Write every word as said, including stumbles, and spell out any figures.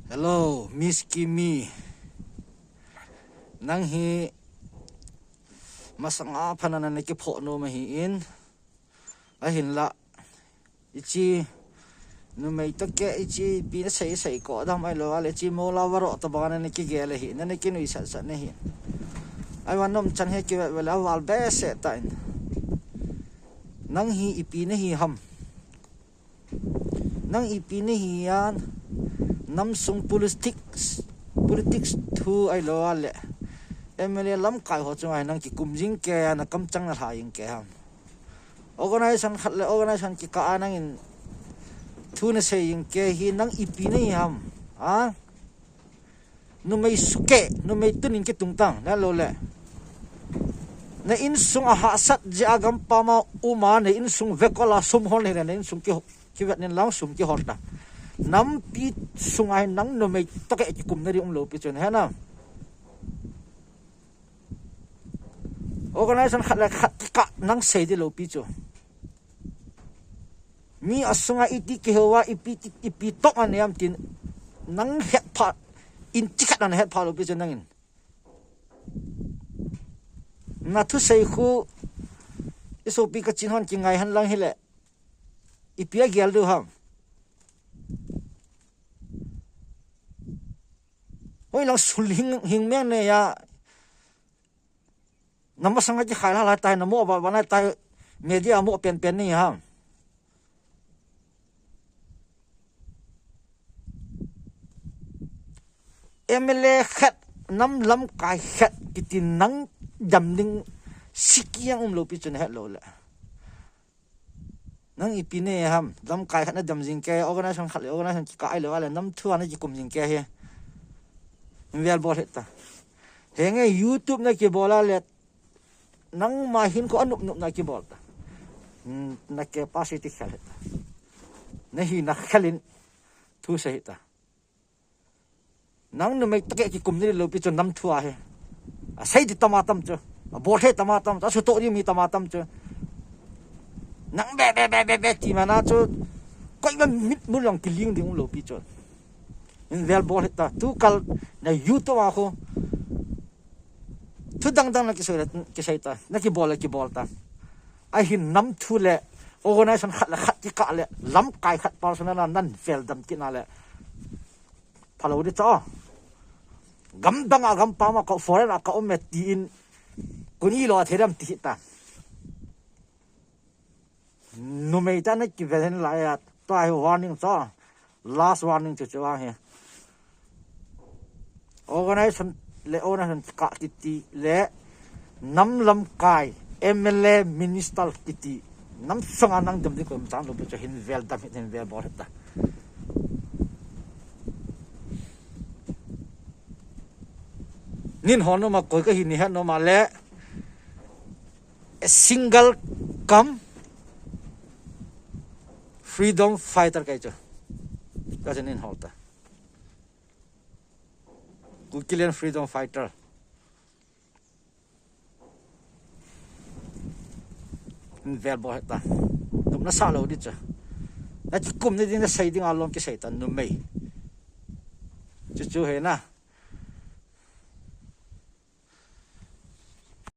Hello, Miss Kimi. Nang hi masanga phat a nana kiphoh nom ahin, ahinla, hiche numei toh kei, hiche ipi nasei sei ko dam ahilou le, hiche mola varo tabang nana kigel ahi, nana kinuisat sat nahi. Ahivang nom chan hi kivet vet le aval behseh tan. Nang hi ipi nahi ham? Nang ipi nahi ham? Namsung politics, politics thu ahilou le M L A lamkai ho chunga hi nang kikum jing kei a, na kamchang nalha jing kei ham? Organization khat le organization kikah a nangin thu nasei jing kei hi nang ipi nahi ham? Ha? Numei sukeh, numei tunin kitungtang, ahilou le na insung a hahsat jeh a gampam a um a, na insung vekol a sum hol nahi le, na insung ki, kivet in lang sum kihol ta. Nampi sunga hi nang numei toh kei kikum nading umlou pi chu, hena. Organization khat le khat kikah nang sei ding lou pi chu. Mi asunga iti kihou a, ipi, ipi tong anei ham tin nang hetpha, inchi khat nana hetpha lou pi chu nangin. Na thusei khu, i sopi kachin hon kingai hen lang hile, ipi agel diu ham? Hoilang sul hing, hing meng nei a, na masanga kikhai lhalha tai, na mo va, va nai tai, media mo penpen nahi ham? M L A khat, nam lamkai khat kiti nang dam ding sikiang umlou pi chu nahet lou le. Nang ipi nahi ham? Lamkai khat nadam jing kei, organization khat le organization kikah ahilou le, nam thu a nakikum jing kei hi. Vel bol hita. Henge YouTube nakibol a le, nangma hinkho anop nop na kibol ta. Hmm, na capacity khel hita. Nahina khelin thu sei hita. Nang numei toh kei kikum nading lou pi chu nam thu ahi. Asei ding tama tam chu. Abol thei tama tam chu. Asutoh ding mi tama tam chu. Nang be, be, be, be, be ti mana chu. Koima mitmu jong kiling ding umlou pi chu. Hin vel bol hita. Tukal na YouTube a khu. Thu dang dang nakisei le, kisei ta. Nakibol le, kibol ta. Ahin nam thu le organization khat le khat kikah le lamkai khat personal a nan vel dam kit na le. Phalou ding chu. Gamdang a gampam a ka foreign a ka um e tin. Kuni lo a thei dam ti hita. Numei tah nakivel hen lai a, tua hi warning chu. Last warning chu chu ahi. Organization le organization kikah kiti le nam lamkai, M L A, minister kiti. Nam sunga nang dam ding koima chan lou pi chu hin vel dam hita, hin vel bol hita. Nin hol nom a koi kahi nahet nom a le. A single come freedom fighter kahi chu. Kahi chu nin hol ta. Kukiland freedom fighter. Vel bol hita. Nopna sah lou ding chu. Nakikum nading nasei ding a lom kisei ta numei. Chu chu hena.